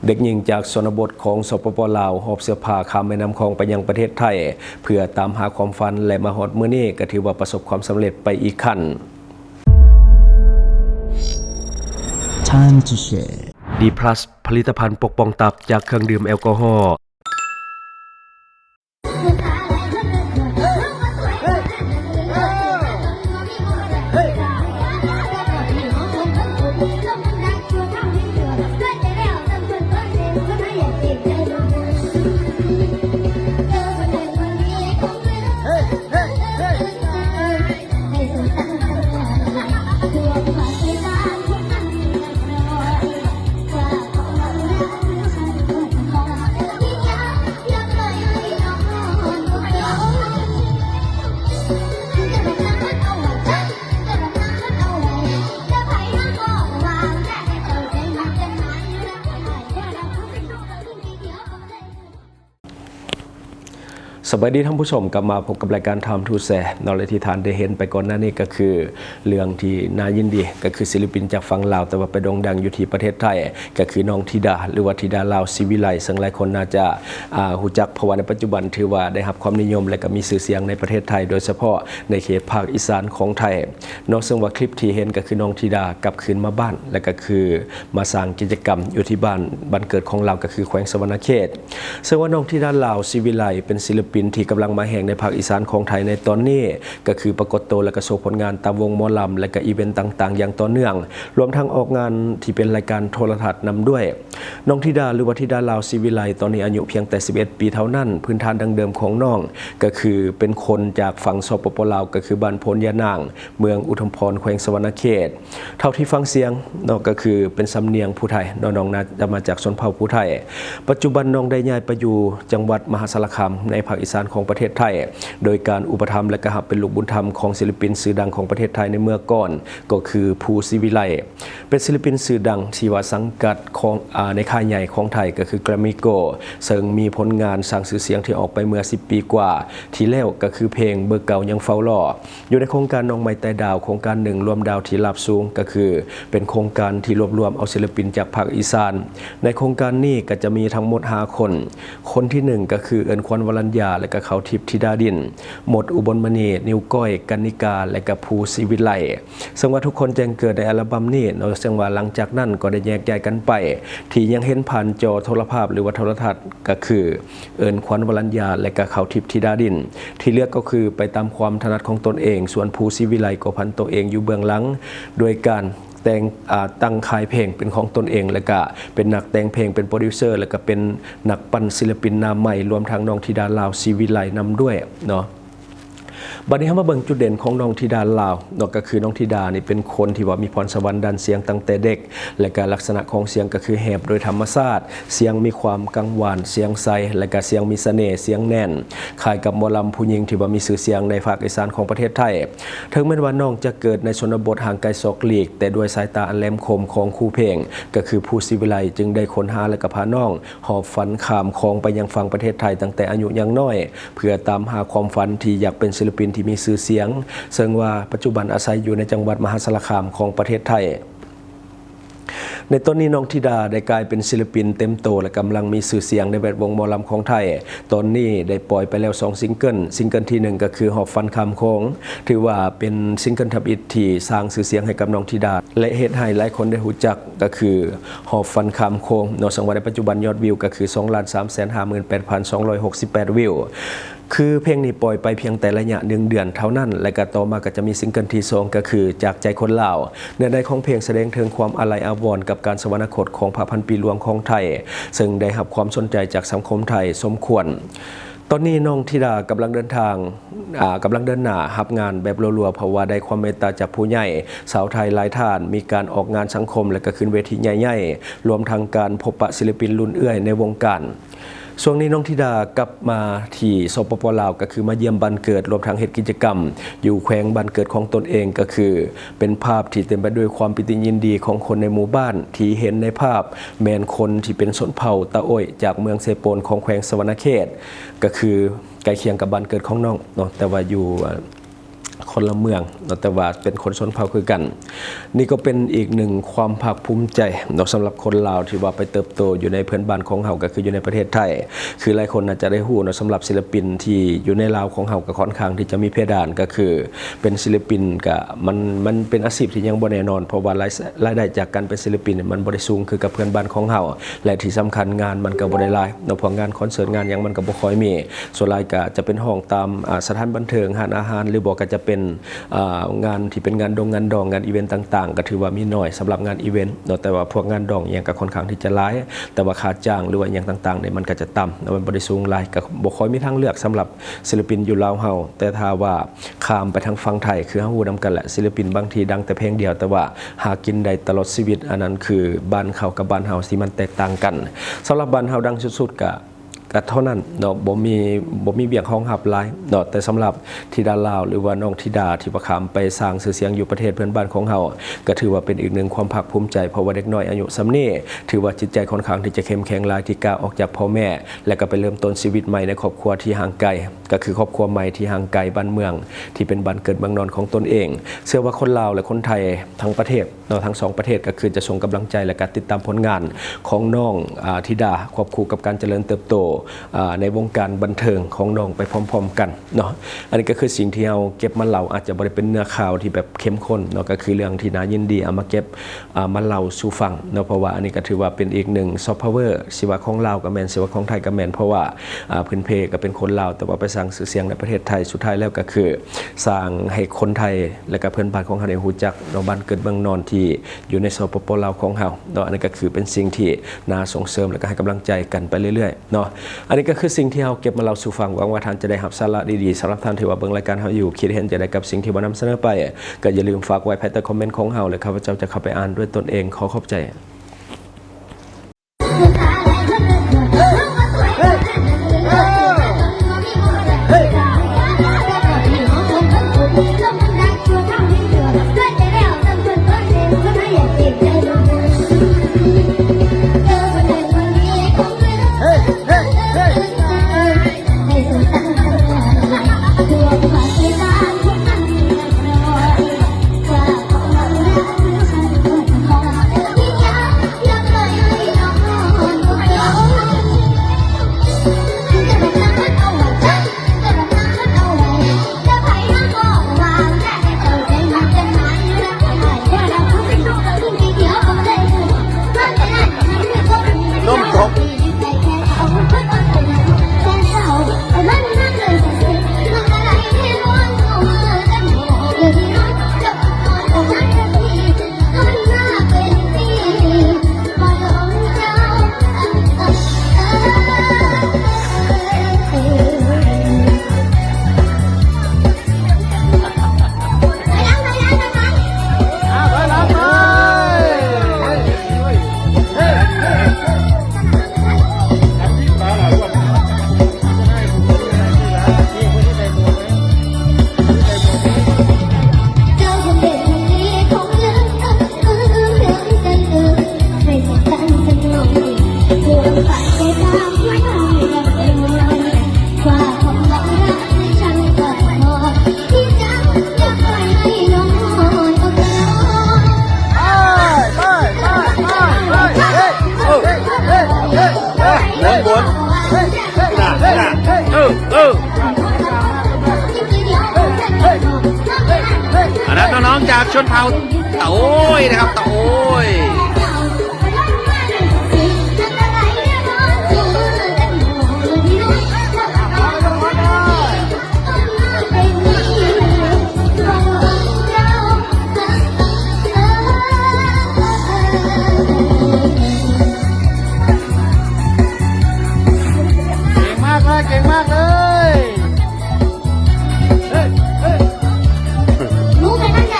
ເດັກຍິງຈາກຊົນນະບົດຂອງ ສປປ ລາວ ຫອບເສື້ອຜ້າຂ້າມແມ່ນ້ຳຂອງໄປຍັງປະເທດໄທ ເພື່ອຕາມຫາຄວາມຝັນ ແລະ ມາຮອດມື້ນີ້ກໍຖືວ່າປະສົບຄວາມສຳເລັດໄປອີກຂັ້ນ. Time to share. ດີພລັສ ຜະລິດຕະພັນປົກປ້ອງຕັບຈາກເຄື່ອງດື່ມແອລກໍຮໍ.ສະບາຍດີທ່ານຜູ້ຊົມ, ກັບມາພົບກັບລາຍການ Time to Share ເນາະ ແລະ ທີ່ທ່ານໄດ້ເຫັນໄປກ່ອນໜ້ານີ້ກໍຄືເລື່ອງທີ່ໜ້າຍິນດີ ກໍຄືສິລະປິນຈາກຝັ່ງລາວ ແຕ່ວ່າໄປໂດ່ງດັງຢູ່ທີ່ປະເທດໄທ ກໍຄືນ້ອງທິດາ ຫຼືວ່າທິດາລາວ ສີວິໄລ ເຊິ່ງຫຼາຍຄົນໜ້າຈະ ອ່າ ຮູ້ຈັກ ເພາະວ່າໃນປັດຈຸບັນຖືວ່າໄດ້ຮັບຄວາມນິຍົມ ແລະ ກໍມີຊື່ສຽງໃນປະເທດໄທ ໂດຍສະເພາະໃນເຂດພາກອີສານຂອງໄທເນາະ. ເຊິ່ງວ່າຄລິບທີ່ເຫັນກໍຄືນ້ອງທິດາກັບຄືນມາບ້ານ ແລະ ກໍຄື ມາສ້າງກິດຈະກຳຢູ່ທີ່ບ້ານ ບ້ານເກີດຂອງລາວ ກໍຄືແຂວງສະຫວັນນະເຂດ. ເຊິ່ງວ່ານ້ອງທິດາລາວ ສີວິໄລ ເປັນສິລະປິນທີ່ກຳລັງມາແຮງໃນພາກອີສານຂອງໄທໃນຕອນນີ້ ກໍຄືປາກົດໂຕ ແລະ ກໍໂຊຜົນງານຕາມວົງໝໍລຳ ແລະ ກໍອີເວັນຕ່າງໆຢ່າງຕໍ່ເນື່ອງ, ລວມທັງອອກງານທີ່ເປັນລາຍການໂທລະທັດນຳດ້ວຍ. ນ້ອງທິດາ ຫຼືວ່າທິດາລາວ ສີວິໄລ ຕອນນີ້ອາຍຸພຽງແຕ່ສິບເອັດປີເທົ່ານັ້ນ. ພື້ນຖານດັ້ງເດີມຂອງນ້ອງກໍຄືເປັນຄົນຈາກຝັ່ງ ສປປ ລາວ ກໍຄືບ້ານໂພນຍານາງ ເມືອງອຸທຸມພອນ ແຂວງສະຫວັນນະເຂດ. ເທົ່າທີ່ຟັງສຽງເນາະ ກໍຄືເປັນສຳນຽງຜູ້ໄທເນາະ, ນ້ອງໜ້າຈະມາຈາກຊົນເຜົ່າຜູ້ໄທ. ປັດຈຸບັນນ້ອງໄດ້ຍ້າຍໄປຢູ່ຈັງຫວັດມະຫາສາລະຄາມ ໃນພາກອີສານຂອງປະເທດໄທ ໂດຍການອຸປະຖຳ ແລະ ກໍຮັບເປັນລູກບຸນທຳຂອງສິລະປິນຊື່ດັງຂອງປະເທດໄທໃນເມື່ອກ່ອນ ກໍຄືພູ ສີວິໄລ ເປັນສິລະປິນຊື່ດັງທີ່ວ່າສັງກັດຂອງ ອາ ໃນຄ້າຍໃຫຍ່ຂອງໄທ ກໍຄື Grammy Gold ເຊິ່ງມີຜົນງານສ້າງຊື່ສຽງທີ່ອອກໄປເມື່ອສິບປີກວ່າທີ່ແລ້ວ ກໍຄືເພງເບີເກົ່າຍັງເຝົ້າລໍ. ຢູ່ໃນໂຄງການນ້ອງໃໝ່ໄຕ່ດາວ ໂຄງການໜຶ່ງລວມດາວທີ່ລາບສູງ ກໍຄືເປັນໂຄງການທີ່ລວບລວມເອົາສິລະປິນຈາກພາກອີສານ. ໃນໂຄງການນີ້ກໍຈະມີທັງໝົດຫ້າຄົນ. ຄົນທີໜຶ່ງກໍຄືເອື້ອນຂວັນ ວະລັນຍາ ແລະ ກໍເຂົ້າທິບ ທິດາດິນ, ມົດ ອຸບົນມະນີ, ນິ້ວກ້ອຍ ກັນນິກາ ແລະ ກໍພູ ສີວິໄລ. ເຊິ່ງວ່າທຸກຄົນແຈ້ງເກີດໃນອັລະບັມນີ້ເນາະ, ເຊິ່ງວ່າຫຼັງຈາກນັ້ນກໍໄດ້ແຍກຍ້າຍກັນໄປ. ທີ່ຍັງເຫັນຜ່ານຈໍໂທລະພາບ ຫຼືວ່າໂທລະທັດ ກໍຄືເອື້ອນຂວັນ ວະລັນຍາ ແລະ ກໍເຂົ້າທິບ ທິດາດິນ. ທີ່ເຫຼືອກໍຄືໄປຕາມຄວາມຖະໜັດຂອງຕົນເອງ, ສ່ວນພູ ສີວິໄລ ກໍຜັນຕົວເອງຢູ່ເບື້ອງຫຼັງ ໂດຍການແຕ່ງ ອາ ຕັ້ງຄ້າຍເພງເປັນຂອງຕົນເອງ ແລະ ກະເປັນນັກແຕ່ງເພງ, ເປັນໂປຣດິວເຊີ ແລະ ກະເປັນນັກປັ້ນສິລະປິນໜ້າໃໝ່, ລວມທັງນ້ອງທິດາລາວ ສີວິໄລ ນຳດ້ວຍເນາະ. ບັດນີ້ເຮົາມາເບິ່ງຈຸດເດັ່ນຂອງນ້ອງທິດາລາວເນາະ, ກໍຄືນ້ອງທິດານີ້ເປັນຄົນທີ່ວ່າມີພອນສະຫວັນດ້ານສຽງຕັ້ງແຕ່ເດັກ ແລະກະລັກສະນະຂອງສຽງກໍຄືແຫບໂດຍທຳມະຊາດ, ສຽງມີຄວາມກັງວານ, ສຽງໃສ ແລະກະສຽງມີສະເໜ່, ສຽງແໜ້ນ ຄ້າຍກັບໝໍລຳຜູ້ຍິງທີ່ວ່າມີຊື່ສຽງໃນພາກອີສານຂອງປະເທດໄທ. ເຖິງແມ່ນວ່ານ້ອງຈະເກີດໃນຊົນນະບົດຫ່າງໄກສອກຫຼີກ, ແຕ່ດ້ວຍສາຍຕາອັນແຫຼມຄົມຂອງຄູເພງ ກໍຄືພູ ສີວິໄລ ຈຶ່ງໄດ້ຄົ້ນຫາ ແລະກະພານ້ອງ ຫອບຝັນຂ້າມຂອງໄປຍັງຝັ່ງປະເທດໄທຕັ້ງແຕ່ອາຍຸຍັງນ້ອຍ ເພື່ອຕາມຫາຄວາມຝັນທີ່ຢາກເປັນສິລະປິນທີ່ມີຊື່ສຽງ, ເຊິ່ງວ່າປັດຈຸບັນອາໄສຢູ່ໃນຈັງຫວັດມະຫາສາລະຄາມຂອງປະເທດໄທ. ໃນຕອນນີ້ນ້ອງທິດາໄດ້ກາຍເປັນສິລະປິນເຕັມໂຕ ແລະກຳລັງມີຊື່ສຽງໃນແວດວົງໝໍລຳຂອງໄທ. ຕອນນີ້ໄດ້ປ່ອຍໄປແລ້ວສອງຊິງເກິນ, ຊິງເກີນທີໜຶ່ງກໍຄືຫອບຝັນຂ້າມໂຂງ, ຖືວ່າເປັນຊິງເກີນທຳອິດທີ່ສ້າງຊື່ສຽງໃຫ້ກັບນ້ອງທິດາ ແລະເຮັດໃຫ້ຫຼາຍຄົນໄດ້ຮູ້ຈັກ ກໍຄື ຫອບຝັນຂ້າມໂຂງເນາະ, ເຊິ່ງວ່າໃນປັດຈຸບັນຍອດວິວກໍຄືສອງລ້ານສາມແສນຫ້າໝື່ນແປດພັນສອງຮ້ອຍຫົກສິບແປດວິວ. ຄືເພງນີ້ປ່ອຍໄປພຽງແຕ່ໄລຍະໜຶ່ງເດືອນເທົ່ານັ້ນ, ແລະກະຕໍ່ມາກໍຈະມີຊິງເກີນທີສອງ ກໍຄືຈາກໃຈຄົນລາວ. ເນື້ອໃນຂອງເພງສະແດງເຖິງຄວາມອາໄລອາວອນກັບການສະຫວັນນະຄົດຂອງພະພັນປີຫຼວງຂອງໄທ, ເຊິ່ງໄດ້ຮັບຄວາມສົນໃຈຈາກສັງຄົມໄທສົມຄວນ. ຕອນນີ້ນ້ອງທິດາກຳລັງເດີນທາງ ອາ ກຳລັງເດີນໜ້າຮັບງານແບບລັວໆ ເພາະວ່າໄດ້ຄວາມເມດຕາຈາກຜູ້ໃຫຍ່ຊາວໄທຫຼາຍທ່ານ, ມີການອອກງານສັງຄົມ ແລະກະຂຶ້ນເວທີໃຫຍ່ໆ, ລວມທັງການພົບປະສິລະປິນລຸ້ນເອື້ອຍໃນວົງການ. ຊ່ວງນີ້ນ້ອງທິດາກັບມາທີ່ ສປປ ລາວ ກໍຄືມາຢ້ຽມບ້ານເກີດ, ລວມທັງເຮັດກິດຈະກຳຢູ່ແຂວງບ້ານເກີດຂອງຕົນເອງ, ກໍຄືເປັນພາບທີ່ເຕັມໄປດ້ວຍຄວາມປີຕິຍິນດີຂອງຄົນໃນໝູ່ບ້ານ. ທີ່ເຫັນໃນພາບແມ່ນຄົນທີ່ເປັນຊົນເຜົ່າຕາໂອ້ຍ ຈາກເມືອງເຊໂປນຂອງແຂວງສະຫວັນນະເຂດ, ກໍຄື ໃກ້ຄຽງກັບບ້ານເກີດຂອງນ້ອງເນາະ, ແຕ່ວ່າຢູ່ ອາ ໂຄ ຄົນລະເມືອງເນາະ ແຕ່ວ່າເປັນຄົນຊົນເຜົ່າຄືກັນ. ນີ້ກໍເປັນອີກໜຶ່ງຄວາມພາກພູມໃຈເນາະ ສຳລັບຄົນລາວທີ່ວ່າໄປເຕີບໂຕຢູ່ໃນເພື່ອນບ້ານຂອງເຮົາ ກໍຄືຢູ່ໃນປະເທດໄທ. ຄືຫຼາຍຄົນອາດຈະໄດ້ຮູ້ເນາະ ສຳລັບສິລະປິນທີ່ຢູ່ໃນລາວຂອງເຮົາກໍຄ່ອນຂ້າງທີ່ຈະມີເພດານ ກໍຄືເປັນສິລະປິນ ກະມັນ ມັນເປັນອາຊີບທີ່ຍັງບໍ່ແນ່ນອນ ເພາະວ່າລາຍ ລາຍໄດ້ຈາກການເປັນສິລະປິນນີ້ ມັນບໍ່ໄດ້ສູງຄືກັບເພື່ອນບ້ານຂອງເຮົາ ແລະ ທີ່ສຳຄັນງານມັນກໍບໍ່ໄດ້ຫຼາຍເນາະ ພວກງານຄອນເສີດ ງານຫຍັງມັນກໍບໍ່ຄ່ອຍມີ. ສ່ວນຫຼາຍກໍຈະເປັນຮ້ອງຕາມ ອາ ສະຖານບັນເທີງ, ຮ້ານອາຫານ ຫຼືບໍ່ກໍຈະເປັນ ອາ ງານທີ່ເປັນງານດົງງານດອງ ງານອີເວັນຕ່າງໆ ກໍຖືວ່າມີໜ້ອຍສຳລັບງານອີເວັນເນາະ. ແຕ່ວ່າພວກງານດອງອີ່ຫຍັງກໍຄ່ອນຂ້າງທີ່ຈະຫຼາຍ ແຕ່ວ່າຄ່າຈ້າງ ຫຼືວ່າອີ່ຫຍັງຕ່າງໆນີ້ ມັນກໍຈະຕ່ຳເນາະ ມັນບໍ່ໄດ້ສູງຫຼາຍ ກໍບໍ່ຄ່ອຍມີທາງເລືອກສຳລັບສິລະປິນຢູ່ລາວເຮົາ. ແຕ່ຖ້າວ່າຂ້າມໄປທາງຝັ່ງໄທ ຄືເຮົາຮູ້ນຳກັນແຫຼະ ສິລະປິນບາງທີດັງແຕ່ເພງດຽວ ແຕ່ວ່າຫາກິນໄດ້ຕະຫຼອດຊີວິດ ອັນນັ້ນຄືບ້ານເຂົາກັບບ້ານເຮົາທີ່ມັນແຕກຕ່າງກັນ. ສຳລັບບ້ານເຮົາດັງສຸດໆ ກະ ກະເທົ່ານັ້ນເນາະ ບໍ່ມີ ບໍ່ມີວຽກຮອງຮັບຫຼາຍເນາະ. ແຕ່ສຳລັບທິດາລາວ ຫຼືວ່ານ້ອງທິດາທີ່ວ່າຂ້າມໄປສ້າງຊື່ສຽງຢູ່ປະເທດເພື່ອນບ້ານຂອງເຮົາ ກະຖືວ່າເປັນອີກໜຶ່ງຄວາມພາກພູມໃຈ ເພາະວ່າເດັກນ້ອຍອາຍຸສ່ຳນີ້ ຖືວ່າຈິດໃຈຄ່ອນຂ້າງທີ່ຈະເຂັ້ມແຂງຫຼາຍ ທີ່ກ້າອອກຈາກພໍ່ແມ່ ແລະ ກະໄປເລີ່ມຕົ້ນຊີວິດໃໝ່ໃນຄອບຄົວທີ່ຫ່າງໄກ ກະຄືຄອບຄົວໃໝ່ທີ່ຫ່າງໄກບ້ານເມືອງ ທີ່ເປັນບ້ານເກີດເມືອງນອນຂອງຕົນເອງ. ເຊື່ອວ່າຄົນລາວ ແລະ ຄົນໄທທັງປະເທດ ເນາະ ທັງສອງປະເທດ ກໍຄືຈະສົ່ງກຳລັງໃຈ ແລະ ກະຕິດຕາມຜົນງານຂອງນ້ອງ ອາ ທິດາ ຄວບຄູ່ກັບການຈະເລີນເຕີບໂຕ ອາ ໃນວົງການບັນເທີງຂອງນ້ອງໄປພ້ອມໆກັນເນາະ. ອັນນີ້ກໍຄືສິ່ງທີ່ເຮົາເກັບມາເລົ່າ ອາດຈະບໍ່ໄດ້ເປັນເນື້ອຂ່າວທີ່ແບບເຂັ້ມຂຸ້ນເນາະ ກໍຄືເລື່ອງທີ່ໜ້າຍິນດີເອົາມາເກັບ ອາ ມາເລົ່າສູ່ຟັງເນາະ. ເພາະວ່າອັນນີ້ກໍຖືວ່າເປັນອີກໜຶ່ງຊອບພາວເວີ ຊິວ່າຂອງລາວກໍແມ່ນ ຊິວ່າຂອງໄທກໍແມ່ນ ເພາະວ່າ ອາ ພື້ນເພກໍເປັນຄົນລາວ ແຕ່ວ່າໄປສ້າງຊື່ສຽງໃນປະເທດໄທ ສຸດທ້າຍແລ້ວກໍຄືສ້າງໃຫ້ຄົນໄທ ແລະ ກໍເພື່ອນບ້ານຂອງເຮົາໄດ້ຮູ້ຈັກເນາະ ບ້ານເກີດເມືອງນອນທີ່ ຢູ່ໃນ ສປປ ລາວ ຂອງເຮົາເນາະ. ອັນນີ້ກໍຄືເປັນສິ່ງທີ່ໜ້າສົ່ງເສີມ ແລະ ກໍໃຫ້ກຳລັງໃຈກັນໄປເລື້ອຍໆເນາະ. ອັນນີ້ກໍຄືສິ່ງທີ່ເຮົາເກັບມາເລົ່າສູ່ຟັງ. ຫວັງວ່າທ່ານຈະໄດ້ຮັບສາລະດີໆ. ສຳລັບທ່ານທີ່ວ່າເບິ່ງລາຍການເຮົາຢູ່ ຄິດເຫັນຈັ່ງໃດກັບສິ່ງທີ່ວ່ານຳສະເໜີໄປ ກໍຢ່າລືມຝາກໄວ້ພາຍໃຕ້ຄອມເມັນຂອງເຮົາ ແລະ ຂ້າພະເຈົ້າຈະເຂົ້າໄປອ່ານດ້ວຍຕົນເອງ. ຂໍຂອບໃຈ. ອັນນັ້ນນ້ອງໆຈາກຊົນເຜົ່າຕາໂອ້ຍນະຄັບ ຕາໂອ້ຍ. ເກັ່ງມາກເລີຍ ເກັ່ງມາກເລີຍ. ໜູໄປທາງໃດ?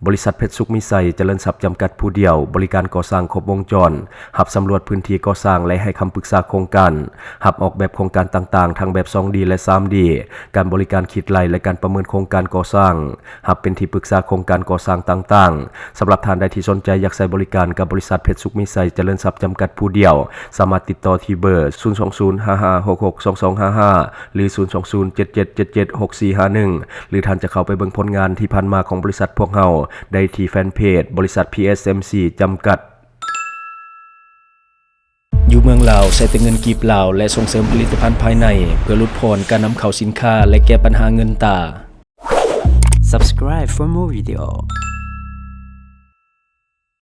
ບໍລິສັດເພັດສຸກມີໄຊຈະເລີນຊັບຈຳກັດຜູ້ດຽວ, ບໍລິການກໍ່ສ້າງຄົບວົງຈອນ, ຮັບສຳຫຼວດພື້ນທີ່ກໍ່ສ້າງ ແລະ ໃຫ້ຄຳປຶກສາໂຄງການ, ຮັບອອກແບບໂຄງການຕ່າງໆ ທັງແບບສອງດີ ແລະ ສາມດີ, ການບໍລິການຄິດໄລ່ ແລະ ການປະເມີນໂຄງການກໍ່ສ້າງ, ຮັບເປັນທີ່ປຶກສາໂຄງການກໍ່ສ້າງຕ່າງໆ. ສຳລັບທ່ານໃດທີ່ສົນໃຈຢາກໃຊ້ບໍລິການກັບບໍລິສັດເພັດສຸກມີໄຊຈະເລີນຊັບຈຳກັດຜູ້ດຽວ, ສາມາດຕິດຕໍ່ທີ່ເບີ ສູນສອງສູນ ຫ້າຫ້າຫົກຫົກ ສອງສອງຫ້າຫ້າ ຫຼື ສູນສອງສູນ ເຈັດເຈັດເຈັດເຈັດ ຫົກສີ່ຫ້າໜຶ່ງ ຫຼື ທ່ານຈະເຂົ້າໄປເບິ່ງຜົນງານທີ່ຜ່ານມາຂອງບໍລິສັດພວກເຮົາໄດ້ທີ່ແຟນເພຈ ບໍລິສັດ ພີເອັສເອັມຊີ ຈຳກັດ. ຢູ່ເມືອງລາວ ໃຊ້ແຕ່ເງິນກີບລາວ ແລະ ສົ່ງເສີມຜະລິດຕະພັນພາຍໃນ ເພື່ອຫຼຸດຜ່ອນການນຳເຂົ້າສິນຄ້າ ແລະ ແກ້ບັນຫາເງິນຕາ. Subscribe for more video.